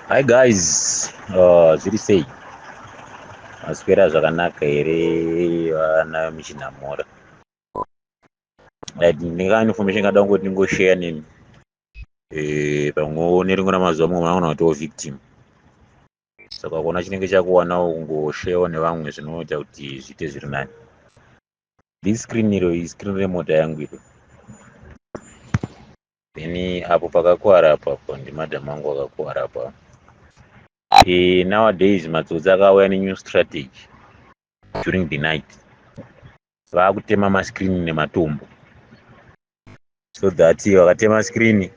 Hi guys, zviri sei? Maswera zvakanaka here vana muChinhamora? Right, ndinga information kada kungoti ndingoshare nemi. Pamwewo nerimwe ramazuva mumwe munogona kutiwo victim. Saka kuona chinenge chakuwanawo kungosharewo nevamwe zvinoita kuti zviite zviri nani. This screen iro iscreen remota yangu iro. Then apo pakakuwara apo ndimadhamu angu akakuwara apo. Nowadays matsotsi akauya nenew strategy during the night. Vaakutema mascreen nematombo so that vakatema screen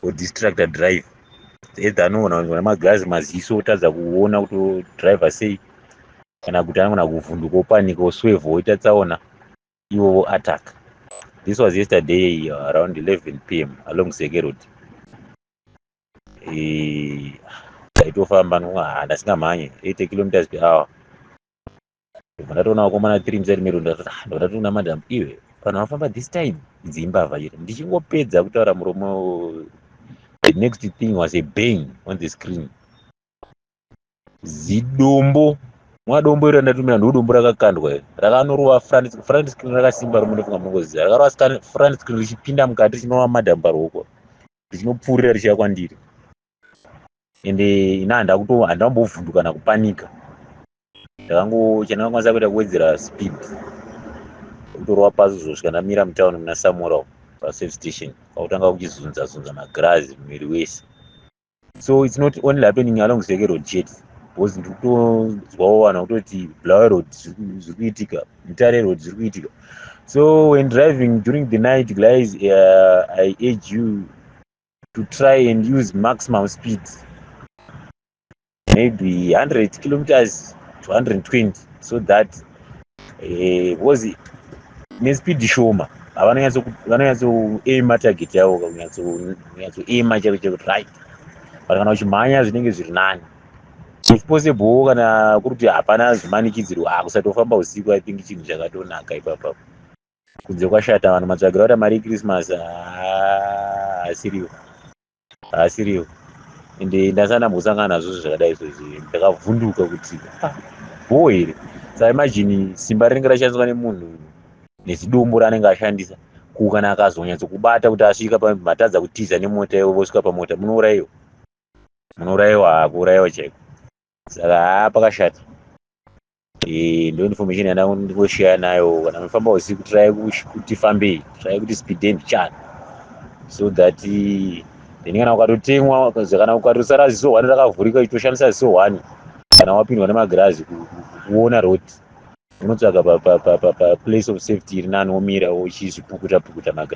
vodistracta drive. Either anogona kunzwa nemagirazi maziso otadza kuona kuti odhiraivha sei, kana kuti anogona kuvhunduka, opanika, oswevha, oita tsaona, ivo voattack. This was yesterday around 11 p.m. along Seke Road. Ndaitofamba, ndasingamhanye, 80 kilometers per hour. Ndobva ndatoona vakomana 3 musati meroad. Ndobva ndatoona madam, iwe vanhu vafamba this time, idzi imbavha chete. Ndichingopedza kutaura muromo, the next thing was a bang on the screen. Zidombo, mwadombo iro randatumira, ndo dombo rakakandwa, rakanorova front screen rakasimba. Romunofunga munongoziva, rakarova front screen richipinda mukati, richinova madam paruoko, richinopfuurira richiya kwandiri. Ende ina handambovhunduka kana kupanika. Ndakango chandakakwanisa kuita kuwedzera speed, kutorova pasi kuzosvika ndamira mutauni muna Samora pasafe station, kwakutanga kuchizunza zunza magirazi muviri wese. So it's not only happening along Seke Road chete, because ndiri kutonzwawo vanhu vakutoti Bulawayo Road zviri kuitika, Mutare Road zviri kuitika. So when driving during the night, guys, I urge you to try and use maximum speed, maybe 100 kilometers to 120, so that because nespeed shoma vanonyatsoaima target yavo, kunyatsoaima chaiko chaiko, right? But kana uchimhanya zvinenge zviri nani. If possible, kana kuri kuti hapana zvimanikidzirwa, kusatofamba usiku, I think chinhu chakatonaka ipapapo. Kunze kwashata, vanhu matsvagira kuti mari yeChristmas haasiriwo, haasiriwo. Ende ndasati ndambosangana nazvo zvakadai izvozvi. Ndakavhunduka kuti bho here. Saka imagine simba rinenge rashandiswa nemunhu nezidombo raanenge ashandisa, kana akazonyatsokubata kuti asvika, matadza kutiza nemota ivo, vosvika pamota, munourayiwa, munourayiwa, kuurayiwa chaiko. Saka haa, pakashata. Ndo information yandangoshiya nayo. Kana mufamba usiku, try kuti fambei, try kuti speedei mbichana, so that then kana ukatotemwa, kana ukatosara ziso one rakavhurika, uchitoshandisa ziso one kana wapindwa nemagirazi kuona road, unotsvaga paplace of safety iri nani, womira uchizvipukuta pukuta magirazi.